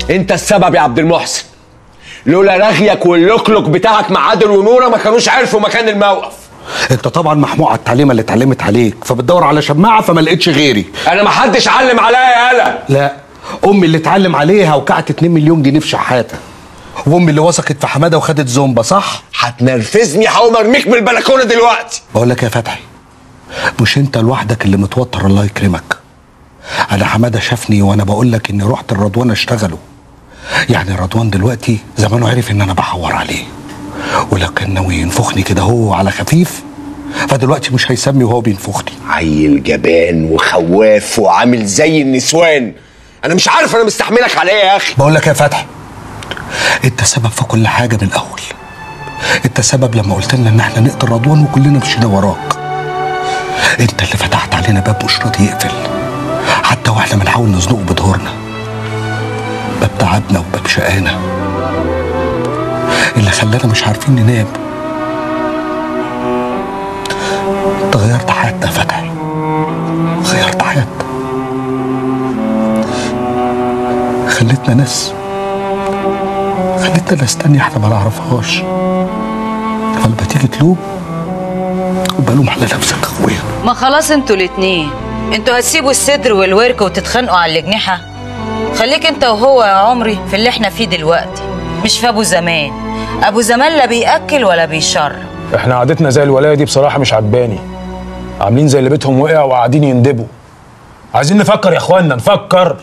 انت السبب يا عبد المحسن. لولا رغيك واللوكلوك بتاعك مع عادل ونوره ما كانوش عرفوا مكان الموقف. انت طبعا محموق على التعليمه اللي اتعلمت عليك، فبتدور على شماعة فما لقيتش غيري. انا ما حدش علم عليا يا هلا. لا، امي اللي اتعلم عليها وكعت 2 مليون جنيه في شحاته، وامي اللي وثقت في حمادة وخدت زومبا، صح؟ هتنرفزني، هقوم ارميك من البلكونه دلوقتي. بقول لك يا فتحي، مش انت لوحدك اللي متوتر، الله يكرمك. انا حمادة شافني وانا بقول لك اني رحت الرضوان اشتغله. يعني رضوان دلوقتي زمانه عرف ان انا بحور عليه، ولو كان ناوي ينفخني كده هو على خفيف فدلوقتي مش هيسمي وهو بينفخني. عيل جبان وخواف وعامل زي النسوان، انا مش عارف انا مستحملك على ايه يا اخي. بقول لك يا فتحي، انت سبب في كل حاجة من الاول. انت سبب لما قلت لنا ان احنا نقتل رضوان وكلنا مشينا وراك. انت اللي فتحت علينا باب مش راضي يقفل حتى واحنا بنحاول نزنقه بظهورنا. باب تعبنا وباب شقانا اللي خلانا مش عارفين ننام. انت غيرت حياتنا يا فتحي، غيرت حياتنا، خلتنا ناس، خلتنا ناس تانية احنا ما نعرفهاش. فلما تيجي تلوم وبلوم على نفسك يا اخويا. ما خلاص انتوا الاتنين، انتوا هتسيبوا الصدر والورك وتتخانقوا على الأجنحة. خليك انت وهو يا عمري في اللي احنا فيه دلوقتي، مش في ابو زمان. ابو زمان لا بيأكل ولا بيشرب. احنا عادتنا زي الولاية دي بصراحة مش عجباني، عاملين زي اللي بيتهم وقع وقاعدين يندبوا. عايزين نفكر يا اخوانا، نفكر.